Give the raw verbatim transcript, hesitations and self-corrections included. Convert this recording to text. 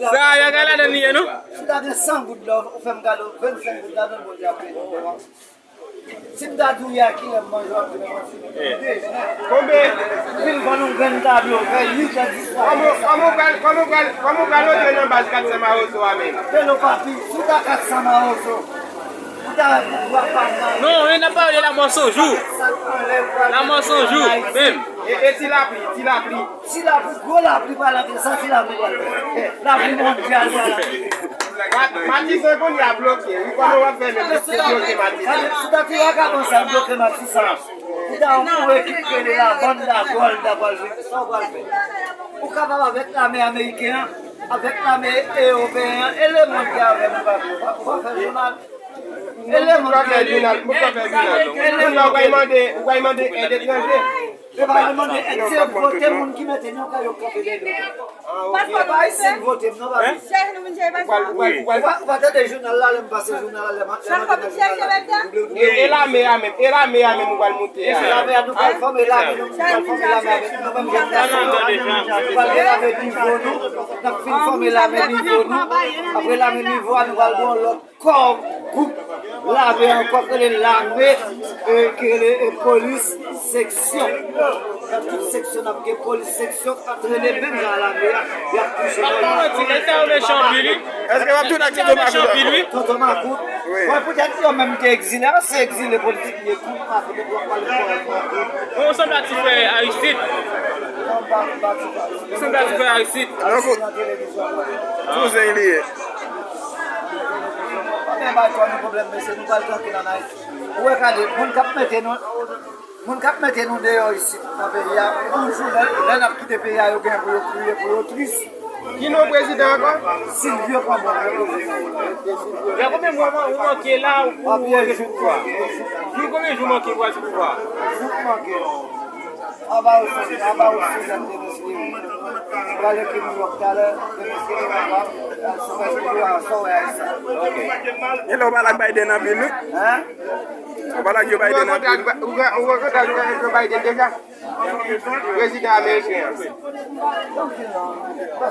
Sa a, y a gade ladan li ye, non? Si w ta gen san goud la, ou fè m kado vennsenk goud ladan, Bondye ap beni w. Si m ta di w yè kilè m manje, w ap di m manje. Konbyen? Vin konn yon grenn tablo, fè uit è di swa. Kòman, kòman w pral, kòman w pral, kòman w pral antre nan baz kat san mawozo a menm? Pelo papi, si w ta kat san mawozo, ou ta wè pouvwa pa nan. Non, e n ap pale la mò san jou. La mò san jou, menm. E, e ti lapli, ti lapli. Si lapli, gwo lapli pral antre, sa ti lapli pral fè? Lapli mondyal pral antre. Ma-, Matisan kounye a bloke. Wi, kòman w ap fè menm? Li bloke Matisan. Gade, si w ta ti vagabon sa, bloke Matisan. Ou ta yon ekip rele la banda Gòl, ta pral jwe. Sa w pral fè? Ou kapab avèk lame ameriken an, avèk lame ewopeyen an, e lemonn ki avè nou, pa, pa, pa fè jounal. E lemonn ki avè nou. Ou pral mande, ou pral mande èd etranje. Se pa mande èd, se vote moun ki mete nou kay yo kanpe dèyè nou. E pa isit vote m non, papi. Ou pa, ou pa, ou pa tande jounal la, lè m pase jounal la, lè m, lè m antre nan jounal la. E, e lame a menm, e lame a menm ou pral moute a. E se lame a nou pral fòme, lame nou, nou pral fòme lame avèk nou menm jèn gason yo. Nou pral gen lame nivo nou, n ap fin fòme lame nivo nou. Apre lame nivo a, nou pral gen yon lòt kò gwoup lame ankò k rele lame, e, ki rele, e, polis seksyon. Nan tout seksyon, n ap gen polis seksyon k ap trene menm jan a lame a, y ap touche. M ap ba w manti, nèg sa yo mechan anpil, wi. Èske w ap tou nan Tito Makout ankò? Tonton Makout. Wi. Mwen poutèt yo menm te egzile, ansyen egzile politik li ye, kou Makout, epi w ap pale de Makout. Ou sanble ak ti frè Aristide. Non, m pa, m pa ti frè Aristide. Ou sanble ak ti frè Aristide. Kouzen li ye. Pa gen bay kò nou pwoblèm, mesye, nou pral trankil ann Ayiti. Ou wè, gade, moun k ap mete nou, moun k ap mete nou deyò isit nan peyi a, yon jou, lè, lè n ap kite peyi a, yo gen pou yo kriye, pou yo tris. Ki non prezidan ankò? Silvyo Panbon, wi, prezidan. Gen konbyen mwa ou manke la pou ou rantre sou pouvwa? Jou konbyen jou manke pou al sou pouvwa? Jou manke. Aba ou sou, aba ou sou, jan te mesye. Ou pral ekri New York talè, te mesye te kapab, al sou Facebook la, sa w wè a sa. Gen lè w pale ak Biden anpil, wi. Hein? Ou pale ak Joe Biden anpil. Ou rankontre ak, ou rankontre ak Joe Biden deja? Prezidan ameriken an.